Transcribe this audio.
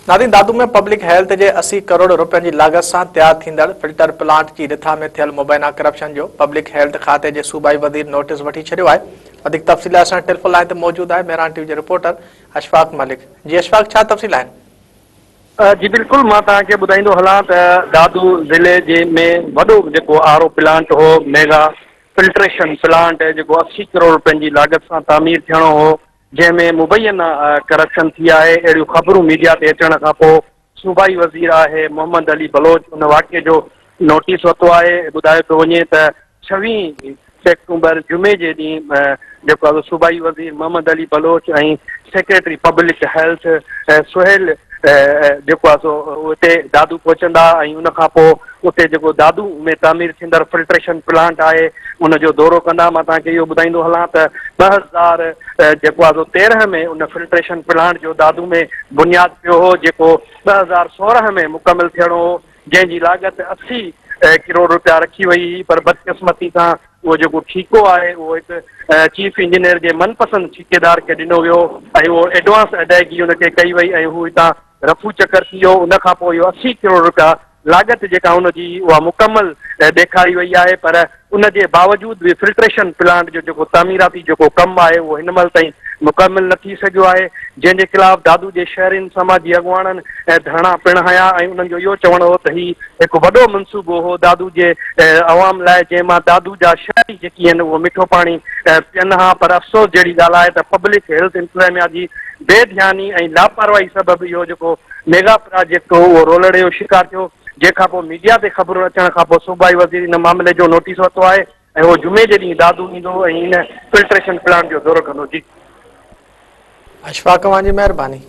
ناظرين Dadu ۾ public health جي 80 ڪروڙ روپين جي لاڳت سان تيار ٿيندڙ فلٽر پلانٽ جي رٿا ۾ ٿيل مبينا ڪرپشن جو پبلڪ هيلٿ کاتي جي صوبائي وزير نوٽيس وٺي ڇڏيو آهي. وڌيڪ تفصيل لاء اسان ٽيليفون لائين تي موجود آهي مهراڻ ٽي وي جي رپورٽر اشفاق ملڪ. جي اشفاق ڇا تفصيل آهن؟ جي بلڪل مان توهان کي ٻڌائيندو هلان ته دادو ضلعي جي ۾ وڏو جيڪو آر او پلانٽ هو ميگا فلٽريشن پلانٽ جيڪو 80 ڪروڙ روپين جي لاڳت سان تعمير ٿيڻو هو جنهن ۾ مبينا ڪرپشن ٿي آهي، اهڙيون خبرون ميڊيا تي اچڻ کان پوء صوبائي وزير آهي محمد علي بلوچ ان واقعي جو نوٽيس ورتو آهي، ٻڌايو پيو وڃي ته ڇويهين سيپٽمبر جمعي جي ڏينهن جيڪو آهي صوبائي وزير Muhammad Ali Baloch ۽ secretary public health Sohail جيڪو آهي سو اتي دادو پهچندا ۽ ان کان پوء اتي جيڪو دادو ۾ تعمير ٿيندڙ فلٽريشن پلانٽ آهي ان جو دورو ڪندا. مان توهان کي اهو ٻڌائيندو هلان ته 2000 جيڪو آهي سو 13 ۾ ان فلٽريشن پلانٽ جو دادو ۾ بنياد پيو هو جيڪو 2016 ۾ مڪمل ٿيڻو هو جنهن جي لاڳت 80 ڪروڙ روپيا رکي وئي هئي پر بدقسمتي سان اهو جيڪو ٺيڪو آهي اهو هڪ چيف انجنيئر جي من پسند ٺيڪيدار کي ڏنو ويو ۽ اهو ايڊوانس ادائگي ان کي ڪئي وئي ۽ هو هتان رفو چڪر ٿي ويو ان کان پوء اهو 80 ڪروڙ روپيا لاڳت جيڪا ان جي اها مڪمل ڏيکاري وئي آهي پر ان جي باوجود به فلٽريشن پلانٽ جو جيڪو تعميراتي جيڪو ڪم آهي اهو هن مهل تائين مڪمل نه ٿي سگهيو آهي جنهن جي خلاف دادو جي شهرين سماجي اڳواڻن ڌرڻا پڻ هنيا ۽ انهن جو اهو چوڻ هو ته هي هڪ وڏو منصوبو هو دادو جي عوام لاء جنهن مان دادو جا شهري جيڪي آهن اهو مٺو پاڻي پين ها پر افسوس جهڙي ڳالهه آهي ته پبلڪ هيلٿ انتظاميا جي بي ڌياني ۽ لاپرواهي سبب اهو جيڪو ميگا پراجيڪٽ هو اهو رولڙي جو شڪار ٿيو، جنهن کانپوء ميڊيا تي خبرون اچڻ کانپوء صوبائي وزير ان معاملي جو نوٽيس ورتو آهي ۽ اهو جمعي جي ڏينهن دادو ايندو ۽ ان فلٽريشن پلانٽ جو دورو ڪندو. جي. اشفاق اوهان جي مهرباني.